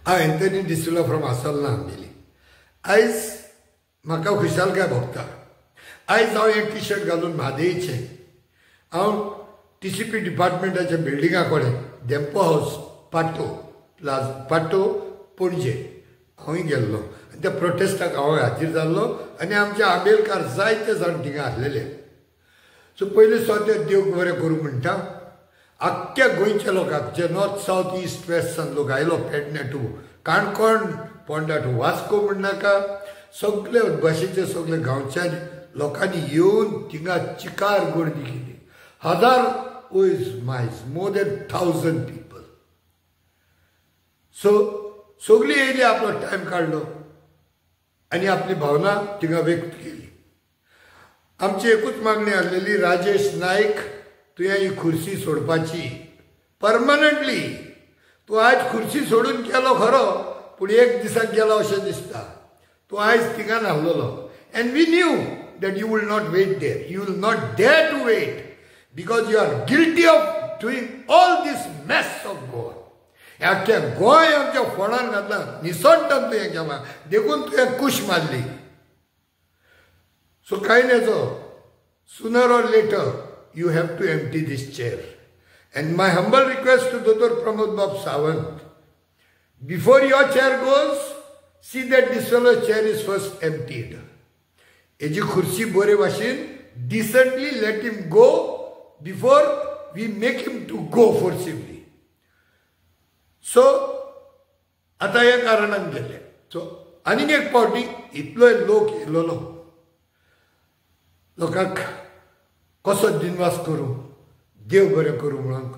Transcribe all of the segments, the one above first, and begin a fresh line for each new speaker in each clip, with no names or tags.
हांव Anthony D'Silva from आसोलना Ambelim. आयज म्हाका खुशालकाय भोगता. आयज हांव एक टी शर्ट घालून म्हादयचें हांव टीसीपी डिपार्टमेंटाच्या बिल्डिंगा कडेन धेंपो हावस पाटो प्लाज पाटो पणजे हांवूय गेल्लो आनी त्या प्रोटेस्टाक हांव हाजीर जाल्लो आनी आमचे आंबेलकार जायते जाण थिंगा आसलेले. सो पयलीं सुद्दां देव बरें करूं म्हणटा आख्ख्या गोंयच्या लोकांक जे नॉर्थ सावथ इस्ट वेस्टसान लोक आयलो, पेडणे टू काणकोण, पोंडा टू वास्को म्हणनाका, सगळे भाशेचे सगळे गांवच्या लोकांनी येवन थिंगा चिकार गर्दी केली. हजार वयस मायज मोर दॅन 1000 पीपल. सो सगळीं येयली, आपलो टायम काडलो आनी आपली भावना थिंगा व्यक्त केली. आमची एकूच मागणी आसलेली, राजेश नायक तुवें ही खुर्सी सोडपाची परमनंटली. तूं आयज खुर्सी सोडून गेलो खरो, पूण एक दिसाक गेलो अशें दिसता. तूं आयज थिंगा नासलेलो and we knew that you will not wait there. You will not dare to wait because you are guilty of doing all this mess of Goa. आख्ख्या गोंय आमच्या फोंडान घातलां, निसणटान तुवें केलां, देखून तुवें कूश मारली. सो कांय नेजो, sooner or later you have to empty this chair. And my humble request to Dr. Pramod Bab Sawant, before your chair goes, see that this fellow's chair is first emptied. Eji khursi bore bhashin decently let him go before we make him to go forcibly. So आता ह्या कारणान गेले. So आनीक एक पावटी इतलोय लोक येयलोलो, लोकांक कसो दिनवास करूं, देव बरें करूं म्हणून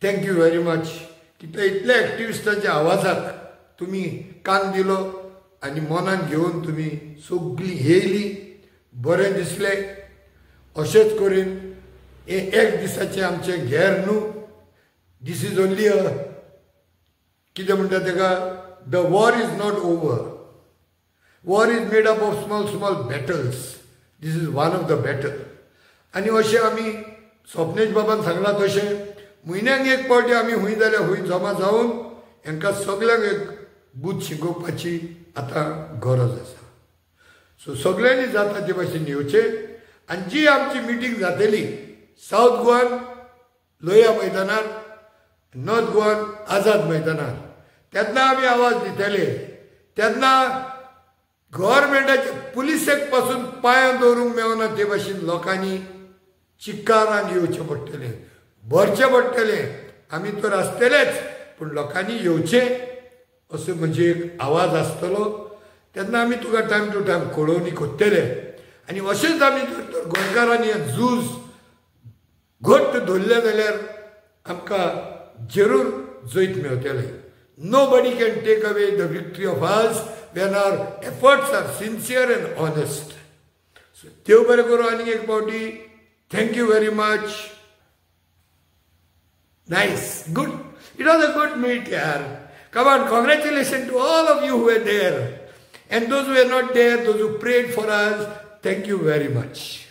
thank you very much. कित्याक इतल्या एक्टिविस्टांच्या आवाजाक तुमी कान दिलो आनी मनान घेवन तुमी सगळीं येयली, बरें दिसलें. अशेंच करून हें एक दिसाचें आमचें घेर न्हू, this is only अ कितें म्हणटा तेका, the war is not over. War is made up of small small battles. This is one of the battle. आनी अशें आमी स्वप्नेश बाबान सांगलां तशें म्हयन्याक एक पावटी आमी हुंय जाल्यार हुंय जमा जावन हांकां सगल्यांक एक बूद शिकोवपाची आतां गरज आसा. सो सगल्यांनी जाता ते भाशेन येवचें आनी जी आमची मिटींग जातली सावथ गोवान लोहिया मैदानार, नॉर्थ गोवान आझाद मैदानार, तेन्ना आमी आवाज दितले. तेन्ना गव्हर्मेंटाचे पुलिसेक पासून पांयां दवरूंक मेळना ते भाशेन लोकांनी चिकारान येवचें पडटलें, भरचें पडटलें. आमी तर आसतलेच, पूण लोकांनी येवचें असो म्हणजे एक आवाज आसतलो. तेन्ना आमी तुका टायम टू टायम कळोवणी कोत्तले. आनी अशेंच आमी तर गोंयकारांनी हें झूज घट्ट धरलें जाल्यार आमकां जरूर जैत मेळटलें. Nobody can take away the victory of us when our efforts are sincere and honest. So देव बरें करूं आनीक एक पावटी. Thank you very much. Nice, good. It was a good meet यार. Come on, congratulations to all of you who were there. And those who were not there, those who prayed for us, thank you very much.